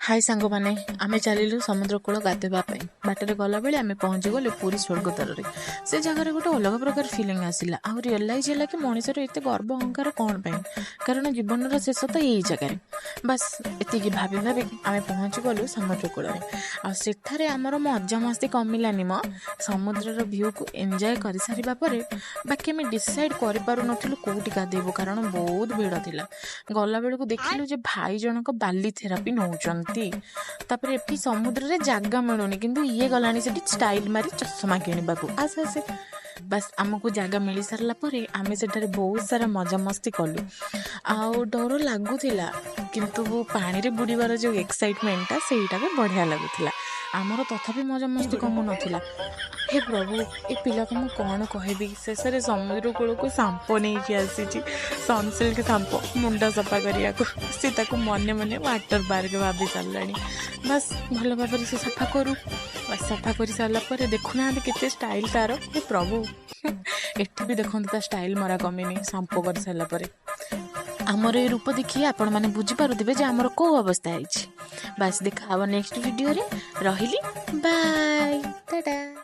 High ସାଙ୍ଗମାନେ, ଆମେ ଚାଲିଲୁ ସମୁଦ୍ର କୂଳ ଗାଧୋଇବା ପାଇଁ। ବାଟରେ ଗଲାବେଳେ ଆମେ ପହଞ୍ଚିଗଲୁ ପୁରୀ ସ୍ୱର୍ଗଦ୍ୱାରରେ। ସେ ଜାଗାରେ ଗୋଟେ ଅଲଗା ପ୍ରକାର ଫିଲିଂ ଆସିଲା ଆଉ ରିଅଲାଇଜ୍ ହେଲା କି ମଣିଷର ଏତେ ଗର୍ବ ଅହଙ୍କାର କ'ଣ ପାଇଁ, କାରଣ ଜୀବନର ଶେଷ ତ ଏଇ ଜାଗାରେ। ବାସ୍, ଏତିକି ଭାବି ଭାବି ଆମେ ପହଞ୍ଚିଗଲୁ ସମୁଦ୍ର କୂଳରେ। ଆଉ ସେଠାରେ ଆମର ମଜାମସ୍ତି କମିଲାନି ମ। ସମୁଦ୍ରର ଭ୍ୟୁକୁ ଏନ୍ଜୟ କରିସାରିବା ପରେ ବାକି ଆମେ ଡିସାଇଡ଼୍ କରିପାରୁନଥିଲୁ କେଉଁଠି ଗାଧେଇବୁ, କାରଣ ବହୁତ ଭିଡ଼ ଥିଲା। ଗଲାବେଳକୁ ଦେଖିଲୁ ଯେ ଭାଇ ଜଣକ ବାଲି ଥେରାପି ନେଉଛନ୍ତି। ତାପରେ ଏଠି ସମୁଦ୍ରରେ ଜାଗା ମିଳୁନି, କିନ୍ତୁ ଇଏ ଗଲାଣି ସେଠି ଷ୍ଟାଇଲ ମାରି ଚଷମା କିଣିବାକୁ। ଆସେ ଆସେ। ବାସ୍, ଆମକୁ ଜାଗା ମିଳିସାରିଲା ପରେ ଆମେ ସେଠାରେ ବହୁତ ସାରା ମଜାମସ୍ତି କଲୁ। ଆଉ ଡର ଲାଗୁଥିଲା, କିନ୍ତୁ ପାଣିରେ ବୁଡ଼ିବାର ଯେଉଁ ଏକ୍ସାଇଟମେଣ୍ଟଟା, ସେଇଟା ବି ବଢ଼ିଆ ଲାଗୁଥିଲା। ଆମର ତଥାପି ମଜାମସ୍ତି କମୁନଥିଲା। ହେ ପ୍ରଭୁ, ଏ ପିଲାକୁ ମୁଁ କ'ଣ କହିବି? ଶେଷରେ ସମୁଦ୍ର କୂଳକୁ ସାମ୍ପୋ ନେଇକି ଆସିଛି, ସନସିଲ୍କ ସାମ୍ପୋ ମୁଣ୍ଡ ସଫା କରିବାକୁ। ସେ ତାକୁ ମନେ ମନେ ୱାଟର ପାର୍କ ଭାବି ସାରିଲାଣି। ବାସ୍, ଭଲ ଭାବରେ ସେ ସଫା କରୁ। ବାସ୍, ସଫା କରି ସାରିଲା ପରେ ଦେଖୁନାହାନ୍ତି କେତେ ଷ୍ଟାଇଲ ତାର। ହେ ପ୍ରଭୁ, ଏଠି ବି ଦେଖନ୍ତୁ, ତା ଷ୍ଟାଇଲ ମରା କମିନି ସାମ୍ପୋ କରିସାରିଲା ପରେ। ଆମର ଏ ରୂପ ଦେଖି ଆପଣମାନେ ବୁଝିପାରୁଥିବେ ଯେ ଆମର କେଉଁ ଅବସ୍ଥା ହେଇଛି। ବାସ୍, ଦେଖା ହବ ନେକ୍ସଟ ଭିଡ଼ିଓରେ। ରହିଲି, ବାଏ, ଟାଟା।